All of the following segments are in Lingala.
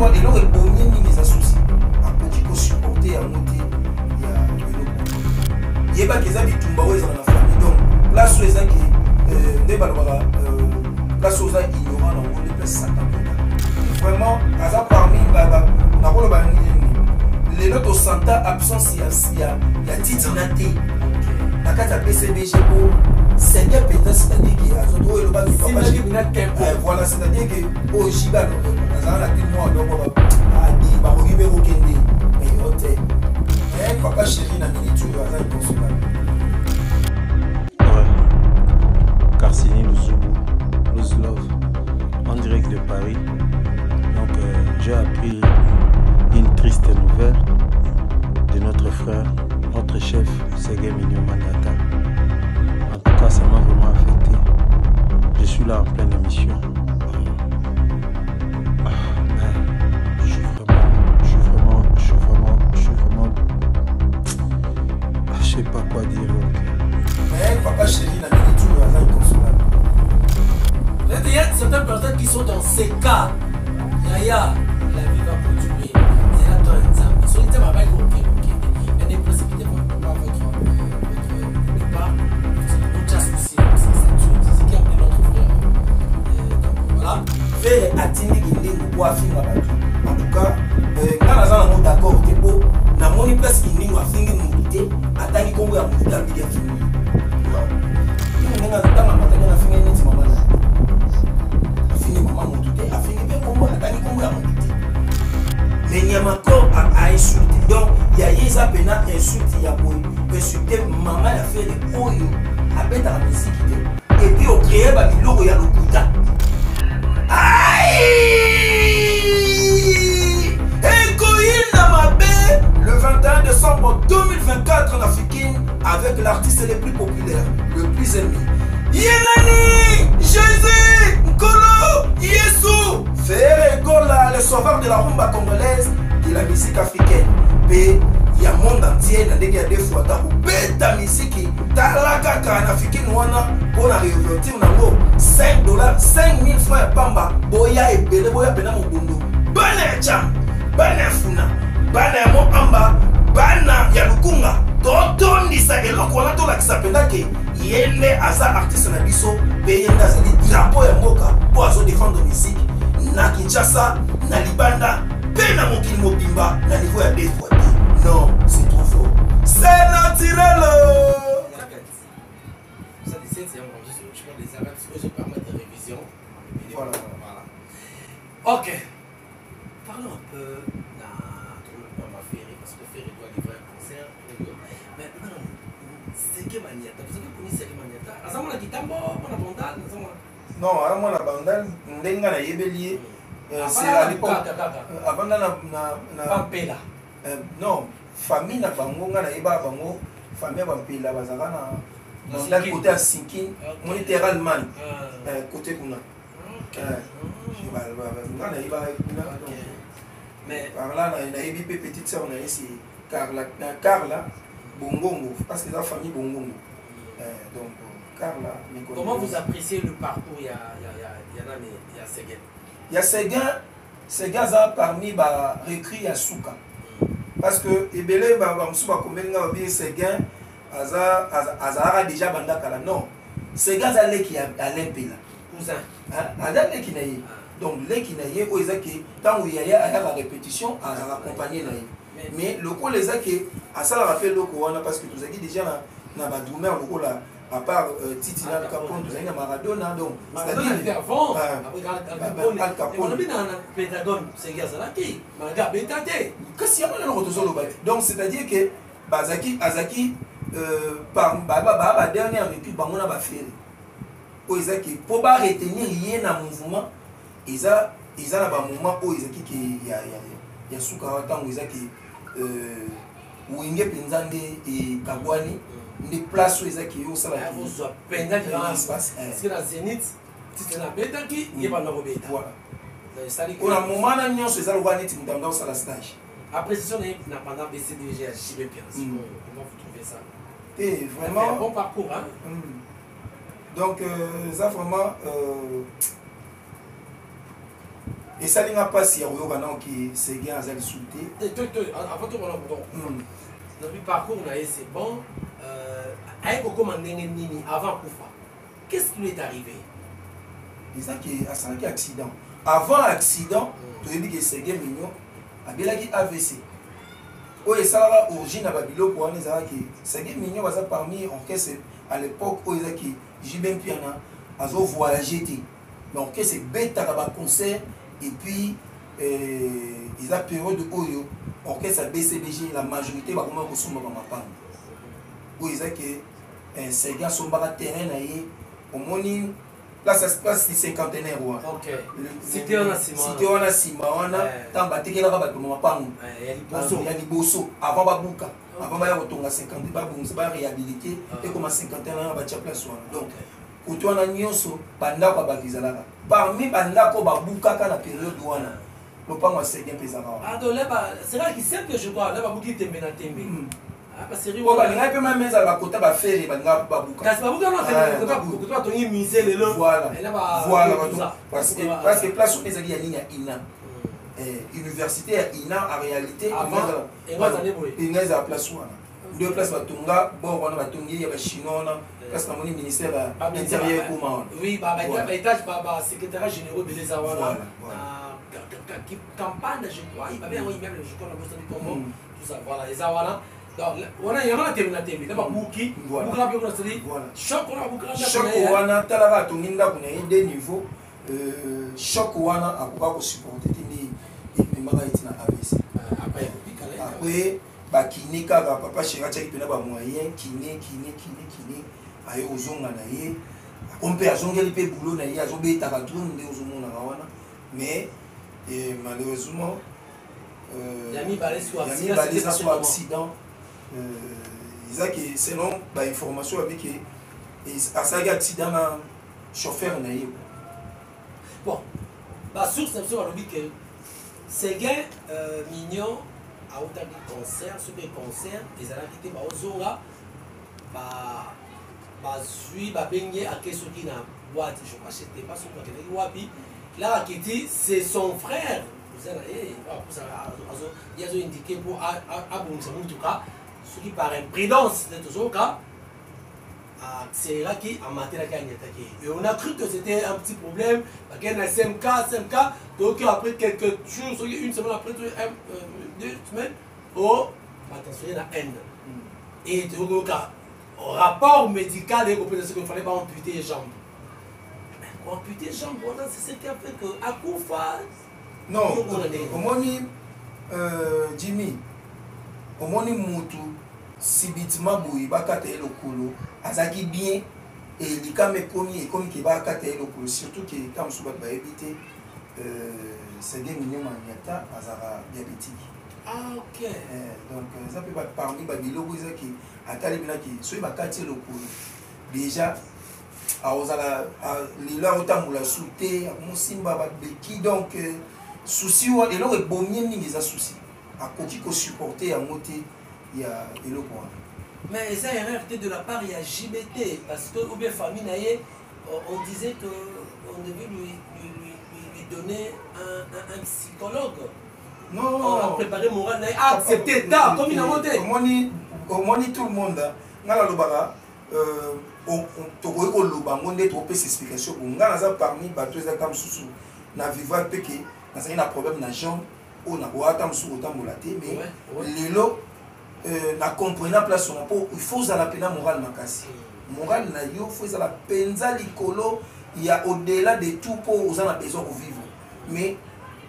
wana eloko ebongi mingi eza susi akoki kosupporte yango te ya eloko yebaki eza bitumba oyo ezala na famille donc place oyo ezaki euh, nde balobaka euh, place oyo oza ignorant nango nde place satan vraiment aza parmi nakoloba nini lelo tosanta absence ya, ya, ya titina te na kati ya bcbg po seigneur mpenza c'est-à-dire ke azoto oyo elobaki papa voilà c'est-à-dire ke oyo jibe azala na tine mwa loko adi bakoki mpe kokende mais yo te mais papa chéri na minute oyo aza inconsolable. Ouais. Carsini Luzubu, Lose Love, en direct de Paris. Donc euh, j'ai appris une triste nouvelle de notre frère, notre chef, Seguin Mignon Mandata. En tout cas, ça m'a vraiment affecté. Je suis là en pleine émission. Ah, je suis vraiment, je suis vraiment, je suis vraiment, je suis vraiment. Ah, je sais pas quoi dire. Donc. Mais papa chéri, la minute inconsolable. Il y a certaines personnes qui sont dans ces cas. Yaya, la vie va continuer. C'est là toi, Nzambe. Soki Nzambe abaki kokende, okende. Mais ne précipitez pas votre, votre départ. Otya souci, parce que ça tue. C'est ce qui a amené notre frère. Donc voilà. Ferre atindi kindingu po afinga bato. En tout cas, euh, nga naza nango d'accord te po namoni place kindingu afingi motu te, atangi nkombo ya motu te abidi afingi. Non. Ndenge atanga mataki nafingi neti mama na afingi mama motu te, afingi mpe nkombo, atangi nkombo ya motu te. Mais Nyamakor a insulté. Donc, ya ye eza pena insulte ya boye insulte mama ya Ferre oyo abetaka miziki te et puis ocree ba biloko ya lokuta. Aïe! Ekoyinda mabe le 21 décembre 2024 na Fikine avec l'artiste le plus populaire, le plus aimé. Yenani Jésus Nkolo Yesu Ferre Gola, le sauveur de la rumba congolaise, de la musique africaine. Pe ya monde entier na ndenge ya deux fois ta kobeta miziki tala kaka na fikini wana mpo na réouverture nango 5 dollars 5000 francs ya pamba boya ebele boya mpena mobondo bana ya cham bana ya funa bana ya moamba bana ya lukunga totondisa eloko wana tolakisa mpenza ke ye nde aza artiste na biso mpe ye nde azali drapeau ya mboka mpo azodefendre musique na Kinshasa na libanda mpe na mokili mobimba na niveau ya 2 fois 2. Non, c'est trop fort, c'est naturel. Voilà, voilà. Ok. Parlons un peu na ma Ferre, parce que Ferre doit livrer un concert. Mais non, Seke Maniata, vous avez connu Seke Maniata? Aza mwana Kitambo, mwana Bandal, aza mwana. Non, aza mwana Bandal, ndenge nga nayebeli ye. C'est à l'époque. Avanda na na na Bampela. Non, famille na bango nga nayebaka bango, famille ya Bampela bazalaka na Bandal côté ya Sinkin, moni terre Allemagne. Côté kuna. Nga nayebaka kuna. Mais par là nayebi mpe petite sœur na ye c'est Carla, na Carla Bongongo parce que eza famille Bongongo. Donc Carla. Comment vous appréciez le parcours ya ya ya ya nani ya Seguin? Ya Seguin, Seguin aza parmi ba recrues ya suka. Parce que ebele ba mosusu bakomeli nga babi Seguin aza azalaka déjà banda kala. Non. Seguin aza leki ya Alain Mpela. Cousin. Aza leki na ye. Donc leki na ye oyo eza ke ntango yaya ayaka répétition azalaka accompagné na ye. Mais lokola eza ke asalaka mpe eloko wana parce que tozalaki déjà na na ba drummer lokola à part euh, Titi na Al Capone tozalaki na Maradona donc c'est-à-dire avant Al Capone olobi na Pentagone Seguin azalaki malgré abeta te kasi yango eloko tozoloba te donc c'est-à-dire que bazalaki azalaki euh, par ba ba dernière recul bango na ba Ferre oyo eza ke mpo ba retenir ye na mouvement eza eza na bamoment oyo ezalaki ke ya, ya, ya suka wana ntango eza ke euh, wenge mpenza nde ekabwani nde place oyo eza ke yo osalaka ozwa mpenza espace parce que na Zenith titre nabetaki ye banda kobeta. Voilà, mpona moment na nyonso eza lokola neti moto anda osala stage. Appréciation na ye na pendant BCDG ya JB Mpiana, comment vous trouvez ça? Te vraiment un bon parcours hein. Donc eza vraiment euh, Esali nga mpasi ya koyoka nao ke Seguin aza lisusu te. Avant tokona nabi parcours na ye, c'est bon, aye kokóma ndenge nini avant akufa? Qu'est-ce qui lui est arrivé? Eza ke asalaki accident. Avant accident, toyebi ke Seguin Mignon abelaki AVC. Oyo esalaka origine na babiloko wana ezalaki Seguin Mignon baza parmi orchestre à l'époque oyo ezaki JB Mpiana azovoyage te, mais orchestre ebetaka baconcert. Et puis eza période oyo orchestre ya BCBG, la majorité bakomaka kosomba bamapango. Oyo eza ke Seguin asombaka terrain na ye, omoni place du Cinquantenaire wana, cité wana nsima wana, ntango batekelaka bato mapango ya liboso avant babuka, avant baya kotonga 50, babongisa, baréhabilité, ekoma cinquantenaire wana, batia place wana. Donc kote wana nyonso bandako ya bato ezalaka. Parmi bandako babukaka na période wana, lopango ya Seguin mpe ezalaka wana. Babuki tembe na tembe. Oyo balingaki mpe mame ezala bakota bafere, balingaka mpe babuka. Kasi babuka batongi musée lelo. Voilà, parce que place wana ezali ya nini, ya INA, université ya INA. En réalité inga ezala place wana nde place batonga bord wana, batongi ya bachinois wana, place namoni ministère ya Intérieur ekoma wana. Oui, baétage, basecrétariat généraux ebele eza wana, campagne, je crois, babe yango immeuble, je crois, nabosani kombo, tout ça. Voilà, eza wana. Donc wana yango na tembe na tembe na babuki bukaka mpe kuna, c'est choc wana babukaka. Choc wana, talaka, atongi ndako na ye deux niveau, choc wana akoka kosupporte te, nde ememaka eti na AVC. Après bakine kaka, papa chéri atiaki mpena bamoyen, kine kine kine kine, aye kozonga na ye ako mpe azongeli mpe boulot na ye, azobetaka drone nde ozomonaka wana. Mais malheureusement ya mibale eza so accident. Eza ke selon bainformation babi ke asalaki accident na chauffeur na ye. Bon, basource na biso balobi ke Seguin Mignon autaki concert, soki concert ezalaki te, baozonga, bazwi, babengi, ake soki na boîte, je crois, c'était pas soki bakendaki wapi. Là akiti, c'est son frère, cousin na ye, ye azoindike mpo abongisa motuka, soki par imprudence nde tozoyoka accéléraki, amatelaki, anyataki. Et on a cru que c'était un petit problème, bakende na SMK. SMK toyoki après quelques jours, soki une semaine après, 2 semaines, o batransféré na Inde. Et toyoka rapport médical ekopesa soki fallait baamputer jambe. Koamputer jambe wana, c'est ce qui a fait que akufa. Non, omoni, Jimmy, omoni mutu subitement boye bakata ye lokolo, azalaki bien, likama ekomi ke bakata ye lokolo, surtout ke ta mosusu bato bayebi te, Seguin Mignon Maniata azalaka diabétique. Ah, ok. Donc eza mpe parmi babiloko ezaki atali mpinaki soki bakati ye lokolo, déjà akozala lelo akotambola su te, akomosimba babeki. Donc souci wana, eloko ebomie mingi eza souci, akoki kosupporte yango te ya eloko wana. Mais eza erreur te de la part ya JBT, parce que ou bien famille na ye, on disait que on devait lui donner un psychologue. Non. On a préparé moral na ye, accepter ta comme nango te. Omoni, tout le monde, nga nalobaka, tokoki koloba yango nde tokopesa explication. Bo nga naza parmi bato ezaka mosusu na vivre mpe ke nazali na problème na jambe oyo nakoka ata mosusu kotambola te, mais lelo na comprena place wana, mpo il faut ozala mpena moral makasi. Moral na yo faut ezala mpenza likolo ya au-delà de tout, mpo oza na besoin kovivre. Mais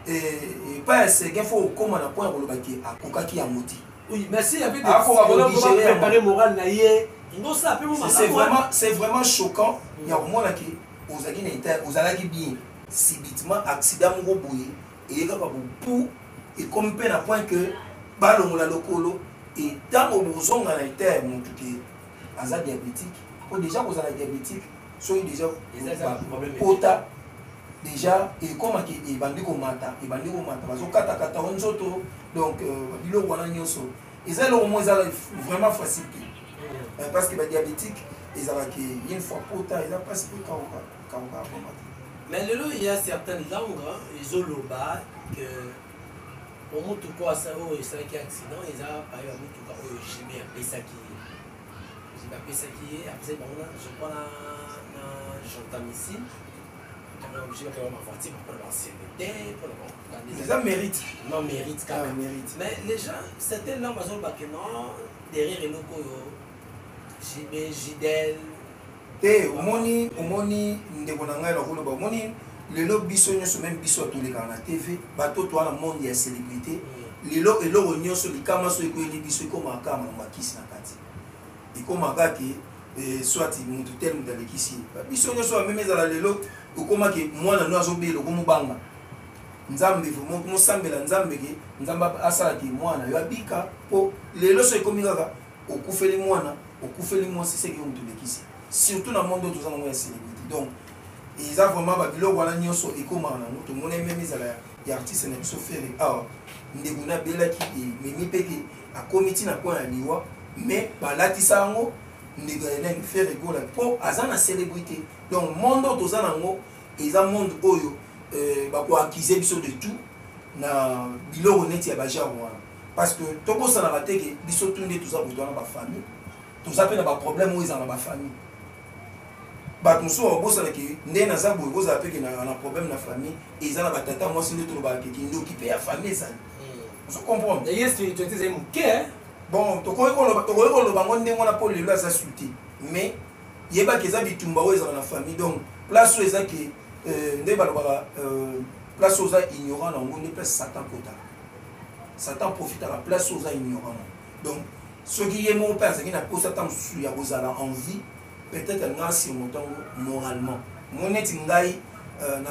epai ya Seguin, faut okóma na point ya koloba ke akokaki yango te. Oui, mais s'il y avait des psychologues préparer moral na ye, ngosala mpe. C'est vraiment choquant ya komona ke ozalaki na état, ozalaki bien, subitement accident moko boye eye kaka bopu, ekomi mpe na point que balongola lokolo. E ntango bozonga na état ya motu ke aza diabétique, po déjà kozala diabétique, soki déjà pota déjà ekomaki, ebandi komata, ebandi komata, bazokatakata o nzoto. Donc biloko wana nyonso eza eloko moko eza vraiment facile te, parce que badiabétique ezalaki une fois pota eza mpasi mpo ekauka komata. Mais lelo il y a certaines langues ezoloba que omotuka oyo esalaki accident eza payo ya motuka oyo JB apesaki ye. JB apesaki ye, apesaki bango na, je crois, na gentamicine. Eza mérite. Non, mérite kaka. Ah, mérite. Mais les gens, certaines langues bazoloba que non, derrière eloko oyo JB, Jidel. Te, omoni, omoni ndeko na ngai, nakoloba, omoni lelo biso nyonso, même biso tolekaka na TV, bato toa na monde ya célébrité, lelo eloko nyonso, likama so ekweli biso, ekomaka kaka makambo ya kisi na kati, ekomaka ke soit motu tel moto alekisi ye. Biso nyonso bameme ezala lelo okomaki mwana no azobela, okomobanga Nzambe, vraiment komosambela Nzambe ke Nzambe asalaki mwana yo abika, mpo lelo so ekomi kaka okufeli mwana, okufeli mwasi, seki yo moto olekisi, surtout na monde oyo toza nango ya célébrité. Donc eza vraiment babiloko wana nyonso ekomaka nango. Tomoni même ezala ya artiste na biso Ferre awa, ndeko na abelaki, ememi mpe ke akomi ntina point ya liwa, mais balatisa yango ndeko ya nani, Ferre Gola, mpo aza na célébrité. Donc monde oyo toza nango eza monde oyo bakoaccuser biso de tout na biloko neti ya bagenre wana, parce que tobosanaka te ke biso tu nde toza boto wana, bafamille toza mpe na baproblème oyo ezala na bafamille. Bato mosusu babosanaki nde naza boye, kozala mpe ke na problème na famille, eza na batata mwasi nde tolobaka ke kindoki mpe ya famille ezali, ozo comprendre? Ye spiritualité ezali moke. Bon, tokoki koloba ngo ndenge wana mpo lelo aza su te, mais yebaki eza bitumba oyo ezala na famille. Donc place oyo eza ke nde balobaka, place oyo oza ignorant na yango nde place Satan kotaka. Satan profitaka place oyo oza ignorant na. Donc soki ye moko mpe azalaki na posa ata mosusu ya kozala en vie, peut-être alingaka surmonter yango moralement. Mo neti ngai, na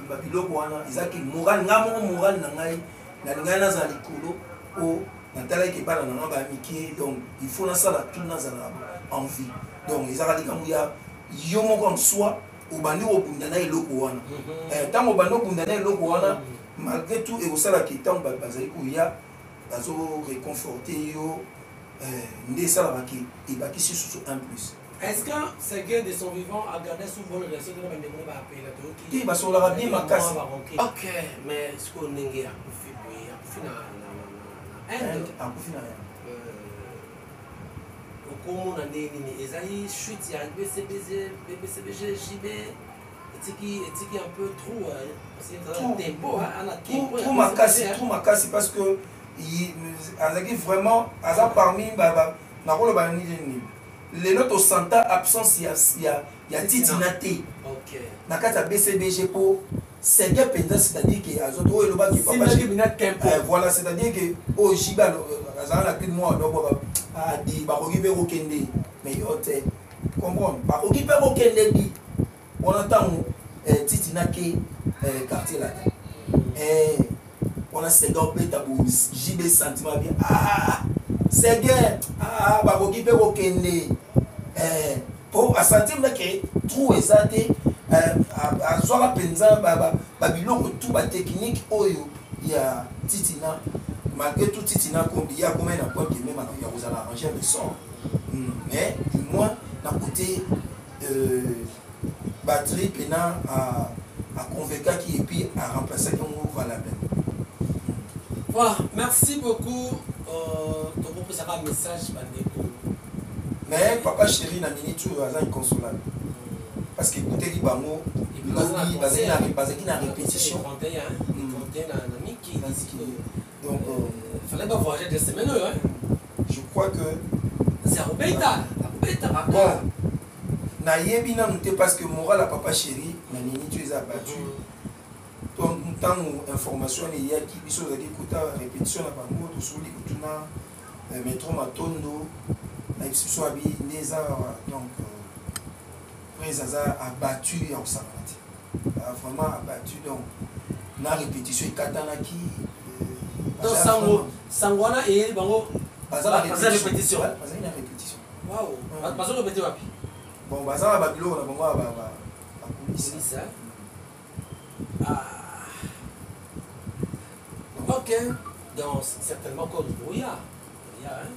babiloko wana ezalaki moral ngai moko, moral na ngai, nalingaki nazala likolo po natalaki bana na nga baya mike. Donc il faut nasala tout nazala en vie. Donc ezalaka likambo ya yo moko en soi, obandi kobunda na eloko wana. Ntango obandi kobunda na eloko wana, malgré tout ekosalaki ntango bato bazali koya, bazo réconforter yo, nde esalaka ke ebakisi susu un plus. Est-ce que Seguin de son vivant a gardé sous bonne relation de bandeko ba apela toyoki? Te, basololaka bien makasi. Ok, mais sikoyo ndenge akufi boye, akufi na Inde. Akufi na Inde. Okomona ndenge nini ezali chute ya BCBG, BCBG, JB etiki un peu trop, tempo ana. Trop makasi, trop makasi, parce que azalaki vraiment, aza parmi, nakoloba nini nini, lelo tosanta absence ya Titina te na kati ya BCBG, mpo Seguin mpenza, c'est-à-dire ke azoto oyo elobaki papa, voilà, c'est-à-dire ke oyo JB azala na cri mwa adobwaka adi, bakoki mpe kokende, mais yo te comprendre, bakoki mpe kokende di wana ntango Titina ke Quartier Latin wana, Seguin obeta bo JB sentiment bien, ah Seguin, ah bakoki mpe kokende, po asentir ke trou eza te. Azwaka mpenza babiloko tu, batechnique oyo ya Titina. Malgré tout, Titina kombi ye akomai na point ke même ya kozala arrangeur de son, mais du moins na côté batterie mpena aconvaincaki et puis aremplaçaki yango valablement. Voilà, merci beaucoup. Tokopesaka message bandeko. Mais papa chéri na minute oyo aza inconsolable, parce que ekuteli bango lobi bazalaki na répétition. Na Miki. Donc fallait pas voyager 2 semaines oyo. Je crois que c'est akobeta, akobeta. Bon, nayebi nanu te, parce que moral ya papa chéri na minute oyo eza abattu. Ntango information wana eyaki, biso ozalaki kuta répétition na bango, tosoli kotuna métro Matondo, nayebisi biso abi nde eza. Donc prince aza abattu ya kosakana te, vraiment abattu. Donc na répétition ekatanaki. Donc sango, sango wana eyeli bango. Baza na répétition. Bazali na répétition. Wow, bazo répéter wapi? Bon, baza na babiloko na bango ya bacoulisse. Ah. Ok, donc certainement comme brouillard. Hein?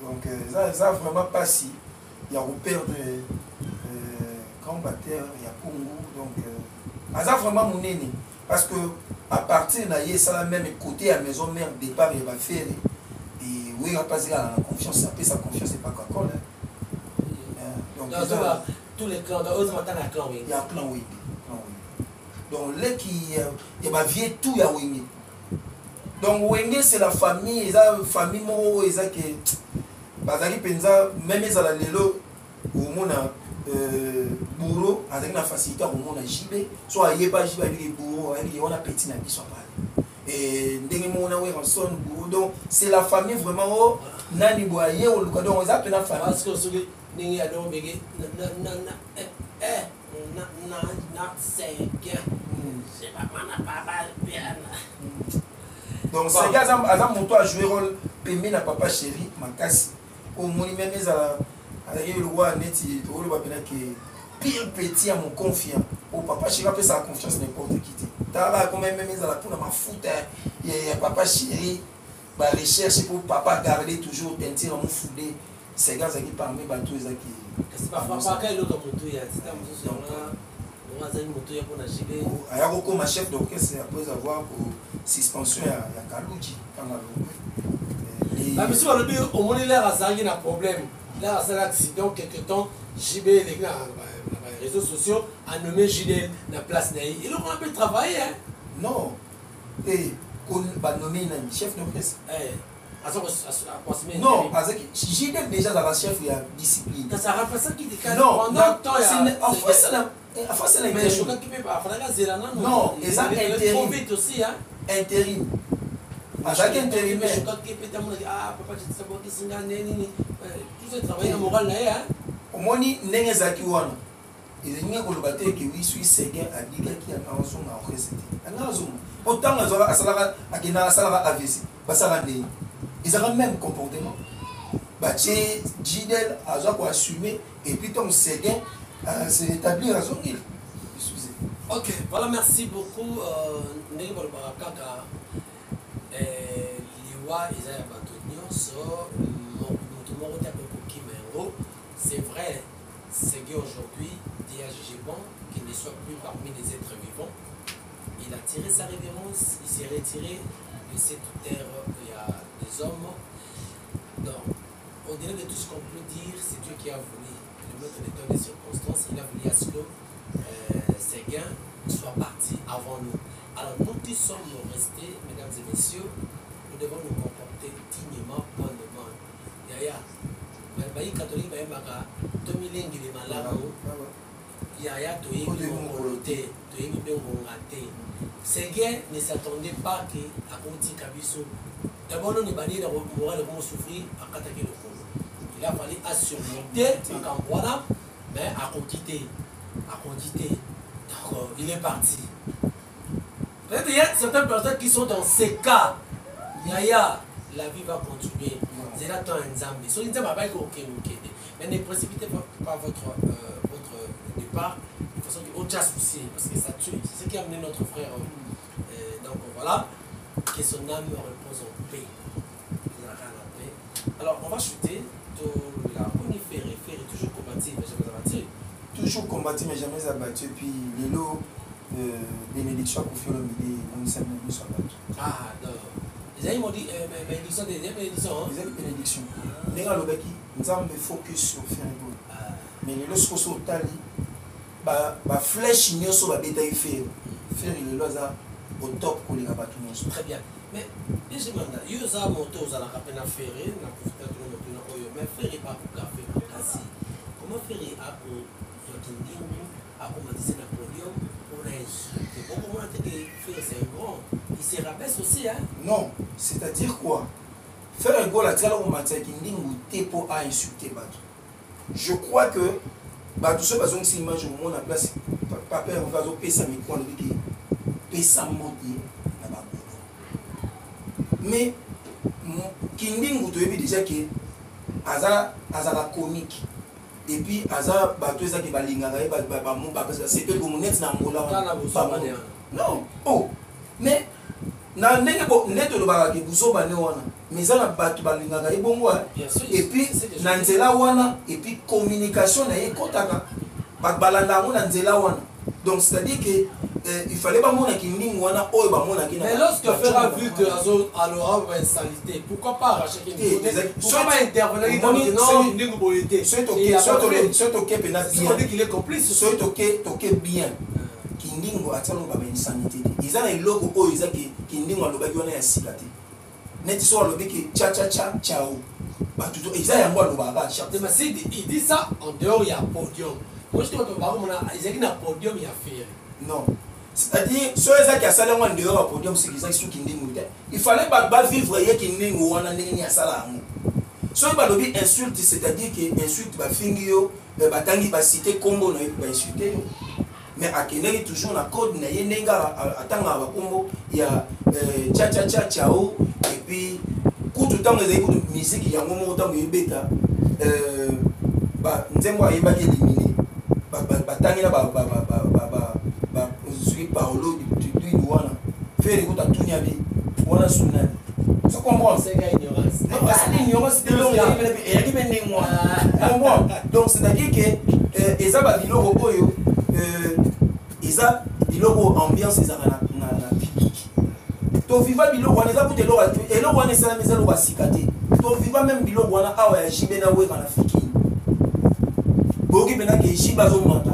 Donc eza vraiment mpasi ya koperdre grand batteur ya Congo. Donc Aza vraiment monene parce que à partir na ye esala même côté ya maison mère, départ ya baFerre e Wera mpe azikala na confiance, apesa confiance epa Kakol. Donc tous les clans, oyo matanga ya clan Wenge. Ya clan Wenge, clan Wenge. Donc leki ya bavieux tout ya Wenge. Donc Wenge, c'est la famille, eza famille moko oyo eza ke bazalaki mpenza. Même ezala lelo, omona bourreau azalaki na facilité ya komona JB. So ayeba JB, ayebiki bourreau, ayebiki wana petit na biso apale e ndenge moko na Werrason, bourreau. Donc c'est la famille vraiment. O nani boye aye oluka, donc eza mpena famille. Parce que soki ndenge ya donc beke na na na na na Seguin, mana baba. Donc Seguin aza moto ajouer rôle pembe na Papa Chéri makasi. Omoni, même ezala azalaki lokwa neti tokoloba mpena ke pire petit ya moconfiant o Papa Chéri apesaka confiance n'importe qui te. Tala koma même ezala mpona mafuta ya Papa Chéri, barecherche po papa garder toujours teinture ya mofude, Seguin azalaki parmi bato ezalaki. Kasi bafrapaka eloko ya motuya sita mosusu yango azali motuya mpona JB. Aya kokóma chef d'orchestre après avoir suspension ya Kaluji ntango alongwe. Bamisu balobi, omoni lere azalaki na problème, lere asali accident quelque temps, JB eleki na baréseaux sociaux, anommé Jidel na place na ye. Eloko wana mpe travailler, hein? Non, e banommé nani chef d'orchestre? Non, azalaki Jidel déjà azalaka chef ya discipline. Kasi aremplaçaki. Non, pendant temps. Afasala. Mais shokaki mpe, afalaki azela nano. Non, eza intérim. Trop vite aussi, hein. Intérim, azalaki intérimaire. Shokaki mpe tamonaki: ah, papa sabwakisinga nde nini, tout ce travail na moral na ye, hein. Omoni ndenge ezalaki wana, elingi koloba te ke wi soki Seguin abikaki, anga azonga orchestre te, anga azonga po ntango azwaka asalaka, akendaka asalaka AVC, basalaka ndenge ezalaka même comportement, batie Jidel azwa koassumer et puis ntango Seguin se rétablir, azongeli. Excusez. Ok, voilà, merci beaucoup. Ndenge balobaka kaka, liwa eza ya bato nyonso, moto moko te akoki kokima yango. C'est vrai, Seguin aujourd'hui dit à jugé bon qu'il ne soit plus parmi les êtres vivants. Il a tiré sa révérence, il s'est retiré de cette terre. Il y a des hommes. Donc, au-delà de tout ce qu'on peut dire, c'est Dieu qui a voulu, le maître des temps des circonstances, il a voulu à ce que Seguin soit parti avant nous. Alors nous qui sommes restés, mesdames et messieurs, nous devons nous comporter dignement, bonnement. Yaya, bayi catholique bayembaka tomilengele malamu. Yaya, toyebi mokolo te, toyebi mpe ngonga te. Seguin ne s'attendait pas ke akotika biso. D'abord noni ebandi na moral ekosouffrir, akataki lokolo. Il a fallu asurmonter makambo wana, mais akoki te, akoki te. Donc il est parti. Peut-être il y a certaines personnes qui sont dans ces cas. Yaya, la vie va continuer. Zela temps ya Nzambe. Soki Nzambe abaki kokende, okende, mais ne précipitez pas votre départ de façon que otia souci, parce que ça tue. C'est ce qui a amené notre frère. Donc voilà, que son âme repose en paix. En paix. Alors on va chuter. La Ferre, Ferre toujours combattu mais jamais abattu. Toujours combattu mais jamais abattu. Puis lelo bénédiction Kofi Olomide emonisami na miso ya bato. Ah non, ezali modi bénédiction te, ezali bénédiction. Ezali bénédiction ndenge alobaki Nzambe focus sur Ferre Gola. Mais lelo sikoyo so otali baflèche nyonso babetaki Ferre, Ferre lelo aza au top koleka bato nyonso. Très bien, mais DG Manda, yo oza moto ozalaka mpe na Ferre, na profiter tuna motuna oyo. Mais Ferre bakoka fe makasi, comment Ferre akozwaki ndingu akomatise na podium mpona insulte? Bokomona te ke Ferre, c'est un grand, il se rabaisse aussi, hein? Non, c'est-à-dire quoi, Ferre Gola atikala komatisaki ndingu te mpo ainsulte bato. Je crois que bato soki bazongisi image, omona place papa Herve azopesa micro, alobi ke pesa mbote na bagolo. Mais Kindingu, toyebi déjà ke aza azalaka comique et puis aza bato ezaki balingaka ye, basepeli komo neti na Angola. Non, oh, mais na ndenge nde tolobaka ke buzoba nde wana, mais eza na bato balingaka ye bongo. Et puis na nzela wana, et puis communication na ye ekɔtaka, bato balanda yango na nzela wana. Donc c'est à dire que Il fallait bamonaki ndingo wana oyo bamonaki. Mais lorsque Ferre a vu que azo alors insanité, pourquoi pas arracher Kindingo? Pourquoi pas intervenir? Non, Kindingo boye te. Soki toke mpena bien, qu'il est complice. Soki toke bien, Kindingo atia loba ba insanité te. Eza na eloko oyo eza Kindingo alobaki wana ya sika te. Neti so alobi ke cha cha cha chao, bato to eza yango alobaka. Chaque si il dit ça en dehors ya podium, moi je bakomona ezalaki na podium ya Ferre. Non, c'est-à-dire so ezaki asali yango en dehors ya podium, soki ezaki soki ndingo te, il fallait bato bavivre ye Kindingo wana ndenge nini asala yango. Soki balobi insulte, c'est-à-dire ke insulte, bafingi yo, batangi, bacité nkombo na ye, bainsulte yo. Mais akendaki toujours na code na ye, ndenge atangaka bakombo ya cha cha cha chao. Et puis kutu ntango ezali kutu musique yango moko, ntango ebeta nzembo ayebaki élimine, batangi na soki Paolo Dudu wana, Ferre kutu atuni abi wana sunani. So comprendre, asali ignorance te, donc eyaki mpe ndenge wana, comprendre. Donc c'est à dire que eza babiloko oyo, eza biloko ambiance ezalaka na public. Toviva biloko wana, eza kuta eloko wana esalami, eza eloko ya sika te. Toviva même biloko wana awa ya JB na Wera na Fikini. Boyoki mpena ke JB azomata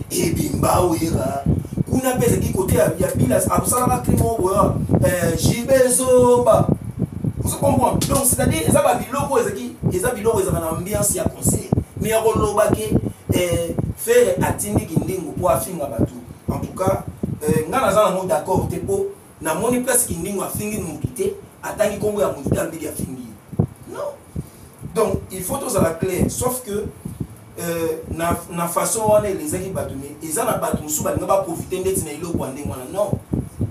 ebimba, Wera kuna mpe ezalaki kote ya bila, akosalaka cri moko boya JB ezoba. Ozo comprendre? Donc c'est à dire eza babiloko ezalaki, eza biloko ezalaka na ambiance ya concert. Mais ya koloba ke Ferre atindiki ndingo mpo afinga bato, en tout cas nga naza nango d'accord te, mpo namoni place Kindingo afingi motu te, atangi nkombo ya motu te, alobiki afingi ye, non. Donc il faut tozala clair, sauf que na façon wana elezaki bato, mais eza na bato mosusu balinga baprofite ndeti na eloko ya ndenge wana. Non,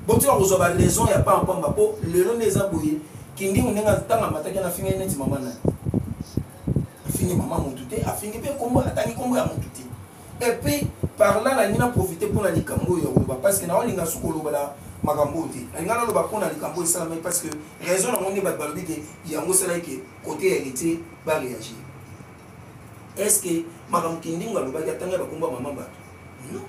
botika kozwa baraison ya pampamba, mpo lelo nde eza boye. Kindingo ndenge ntango amataki, afingi ye neti mama na ye, afingi mama motu te, afingi mpe nkombo, atangi nkombo ya motu te. Et puis par là nalingi na profite mpona likambo oyo ya koloba, parce que naolinga soki kolobela makambo oyo te, nalinga naloba mpona likambo oyo esalamaki, parce que raison nango nde bato balobi ke yango esalaki ke côté ya Héritier baréagir. Est ce que makambo Kindingo alobaki, atanga bakombo ya mama bato? Non,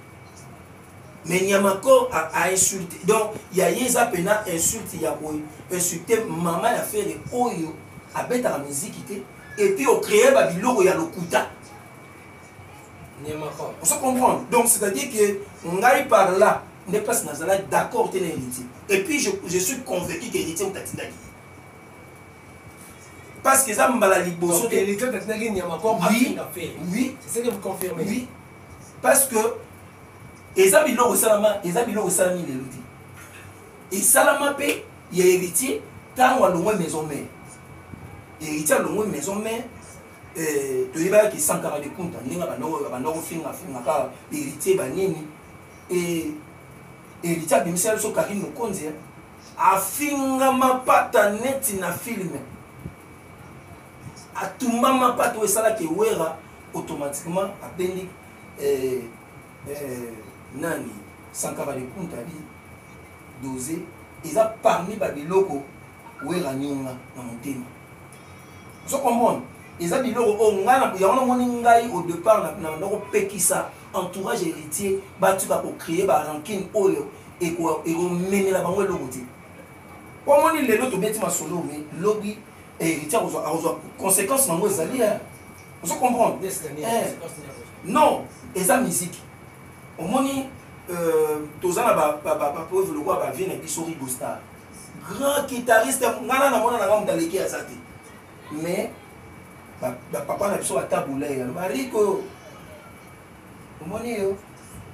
mais Nyamakor a insulté. Donc ya ye eza mpena insulte ya koinsulte mama ya Ferre oyo abetaka miziki te, et puis ocréer babiloko ya lokuta. Ozo comprendre? Donc c'est à dire que ngai par là nde place nazalaki d'accord te na Héritier. Et puis je suis convaincu que Héritier moto atindaki, parce que eza mbala liboso te. Oui, oui. C'est ce que vous confirmez? Oui, parce que eza biloko esalama, eza biloko esalami lelo te. Esalama mpe ya Héritier ntango alongwe Maison Mère. Héritier alongwe Maison Mère, toyebaki Sankara de Kunta ndenge abanda kofingafinga kaka Héritier banini. Héritier abimisela biso Karine Mokonzi, afinga mapata neti na film, atumba mapata oyo esalaki Ewera automatiquement abendi nani, Sankara de Kunta abi dose. Eza parmi babiloko Wera nyonga na motema. Ozo comprendre? Eza biloko oyo ngai yango namoni. Ngai au départ na banda kopekisa entourage Héritier batika kocréer barancune oyo ekomemela bango eloko te. Po omoni lelo tobeti masolo, mais lobi Héritier akozwa conséquence nango ezali. Ozo comprendre? Non, eza musique. Omoni, toza na bapreuve lokola bavie na biso Rigo Star, grand guitariste. Ngai na namona nanga moto aleki aza te, mais bapapa na biso batabulai aloba: "Rigo, omoni yo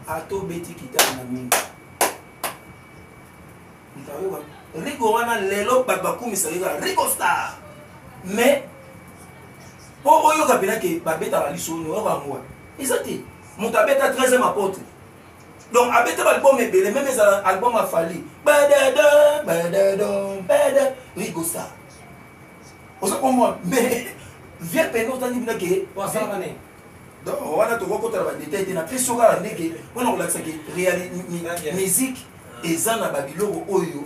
ata obeti guitare na mingi, moto ayoka." Rigo wana lelo bato bakumisaka kaka Rigo Star, mais mpo oyoka mpena ke babetaka lisolo, oyoka yango wana eza te. Moto abeta 13e apôtre, donc abeta baalbum ebele, même ezala album afali badada badado bada Rigo Star. Oza comprendre? Mais vie pene otandi bina ke donc wana tokokotala badetail te. Napesi yo kaka ndenge mpona kolakisa ke musique eza na babiloko oyo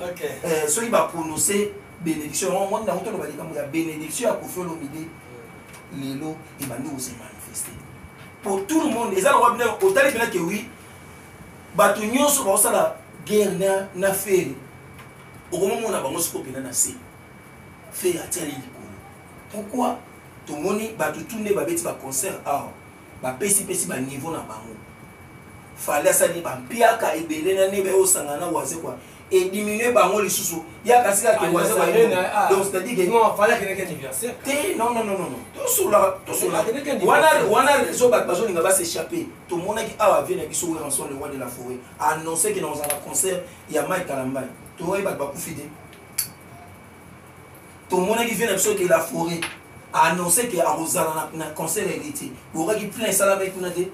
soki baprononce bénédiction yango, moni nango toloba likambo ya bénédiction ya Kofi Olomide lelo ebandi kose manifeste. Pour tout le monde, eza lokola bino otali mpena ke oui, bato nyonso baosala guerre na Ferre, okomomona bango sikoyo mpena na se. Ferre atiali likolo. Pourquoi? Tomoni bato tu nde babeti baconcert awa, bapesipesi baniveau na bango. Fally asali bampiaka ebele na nde bayosangana na Wazekwa ediminue bango lisusu yaka sika ke Wazekwa. Donc c'est-à-dire que non, Fally akendaki anniversaire te. Non, non, non, non, non, tosolaka, tosolaka wana wana réseau, bato bazolinga bas'échapper. Tomonaki awa vie na biso Werrason, le roi de la forêt, annonce ke na kozala concert ya Mike Kalambai, toyoki bato bakufi te. Tomonaki vie na biso ke la forêt annonce ke akozala na concert ya Héritier, bokaki plein esalamaki kuna te.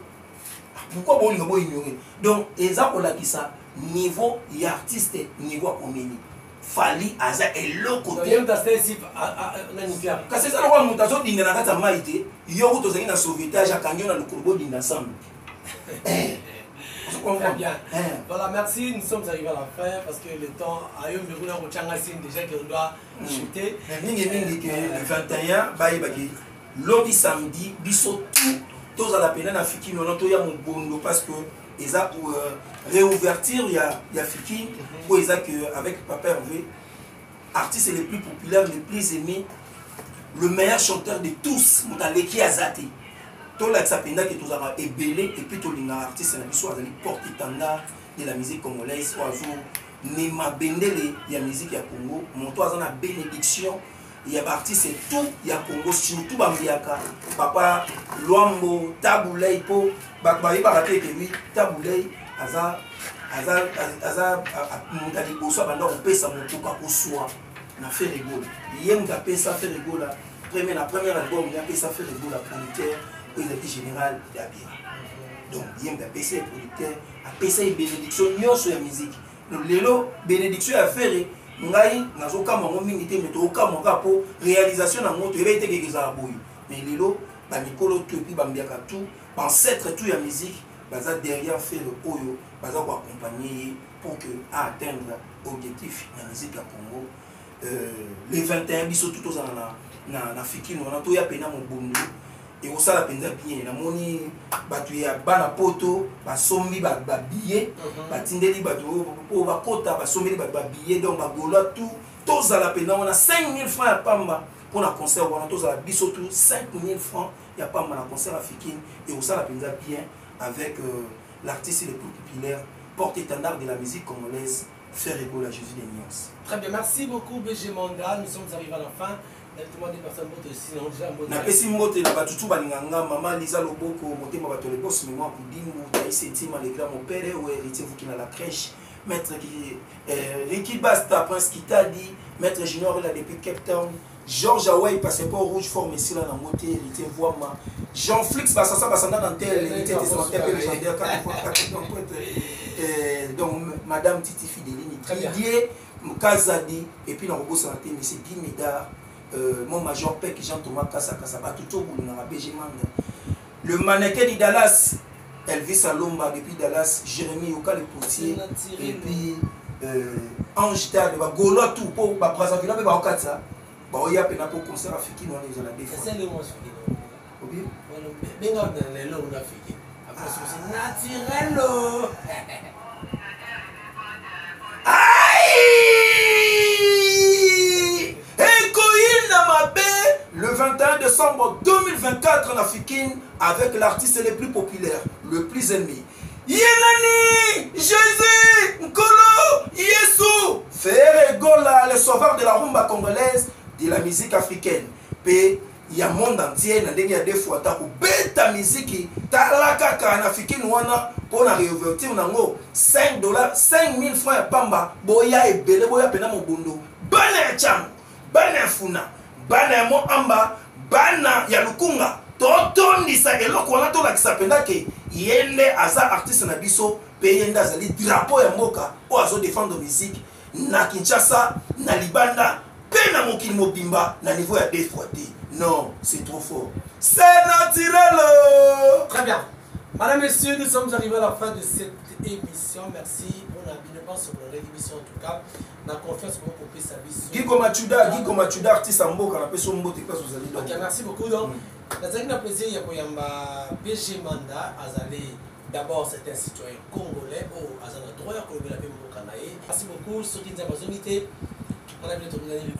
Pourquoi bolinga boignore? Donc eza kolakisa niveau ya artiste, niveau akomeli. Fally aza eloko te, kasi eza lokola moto azodinda na kati ya mai te. Yo kutu ozalaki na sauvetage, akangi yo na lokolo, bodinda ensemble. Très bien. Voilà, merci. Nous sommes arrivés à la fin parce que le temps a eu déjà qu'on doit chuter. Mais mingi mingi ke le 21 bayebaki lobi samedi, biso tout tozala pena na Fikine wana, toya mobondo parce que eza réouverture ya Fikine oyo eza que avec Papa Hervé, artiste le plus populaire, le plus aimé, le meilleur chanteur de tous, moto aleki aza te. Tolakisa mpenza ke tozalaka ebele et puis tolingaka artiste na biso, azali porte étendard de la musique congolaise, oyo azomema bendele ya musique ya Congo, moto aza na bénédiction ya baartiste tout ya Congo, surtout bambiaka papa Lwambo Tabulei, mpo bato bayebaka te ete wi Tabulei aza moto ya liboso abanda kopesa motuka koswa na Ferre Gola. Ye moto apesa Ferre Gola premier na premier album, ye apesa Ferre Gola producteur oyo ezalaki Général Dabira. Donc ye moto apesa ye producteur, apesa ye bénédiction nyonso ya musique. Donc lelo bénédiction ya Ferre, ngai nazokamwa yango mingi te, mais tokokamwa kaka mpo réalisation nango toyebaki te keke ezala boye. Mais lelo bamikolo tout et puis bambiaka tout, bancêtre tout ya musique baza derrière Ferre, oyo baza koaccompagne ye pour que aatteindre objectif na musique ya Congo. Le 21, biso tu tozala na Fikine wana, toya pena mobondo, ekosala mpenza bien. Namoni bato ya bana poto basombi babillet, batindeli bato oyo bakota, basombeli bato babillet. Donc bagaulois tout tozala mpenza wana, 5000 francs ya pamba mpona concert wana. Tozala biso tout 5000 francs ya pamba na concert ya Fikine, ekosala mpenza bien avec l'artiste le plus populaire, porte-étendard de la musique congolaise, Ferre Gola, Jésus des nuances. Très bien, merci beaucoup BG Manda. Nous sommes arrivés à la fin. Napesi mbote na bato tu balinga nga: mama Liza Loboko, motema bato, le boss mémoire Kudimbu, Taïs Etima, le grand mopere oyo Héritier Vuki na la crèche, maître Ricky Basta, Prince Kitadi, maître Junior la depuis Cape Town, Georges Away, passeport rouge forme esila nango te, Héritier Voama, Jean Flix Basasa Basanda na ntel, Héritier Testamentaire mpe légendaire 4 fois 4. Donc madame Titi Fidelini, Didier Mkazadi, et puis nakobosana te monsieur Guy Médard, mon major Pek Jean Thomas Kasa Kasa, bato to bolingaka BG Manda, le mannequin de Dallas, Elvis Alomba depuis Dallas, Jérémy Yoka le potier, et puis Ange Tade, bagaulois tout mpo babrazzaville mpe baokatisa, baoya mpena mpo concert Afikine wana ezala deux fois. Obi benga lelo una Fikine naturel. Aïe! Ekoyinda mabe le 21 décembre 2024 na Fikine avec l'artiste le plus populaire, le plus aimé. Yenani Jésus Nkolo Yesu Ferre Gola, le sauveur de la rumba congolaise, de la musique africaine pe ya monde entier, na ndenge ya deux fois ta kobeta miziki. Tala kaka na Fikine wana mpo na réouverture nango, 5 dollars, 5000 francs ya pamba. Boya ebele, boya mpena mobondo, bana ya Tshangu, bana ya Funa, bana ya Moamba, bana ya Lukunga, totondisa eloko wana, tolakisa mpenza ke ye nde aza artiste na biso mpe ye nde azali drapeau ya mboka oyo azodefendre musique na Kinshasa, na libanda mpe na mokili mobimba na niveau ya deux fois te. Non, c'est trop fort, c'est naturel. Très bien. Madame, Messieurs, nous sommes arrivés à la fin de cette émission. Merci pour la binôme pour l'émission en tout cas. La confiance pour kopesa biso. Gigo Machuda, Gigo Machuda, artiste ya mboka, napesi yo mbote place ozali donc. Ok, merci beaucoup. Donc, nazalaki na plaisir ya koyamba PG Manda azali. D'abord, c'est un citoyen congolais oyo aza na droit ya kolobela mpe mboka na ye. Merci beaucoup. Soki Nzambe azongi te, wana bino tokutani.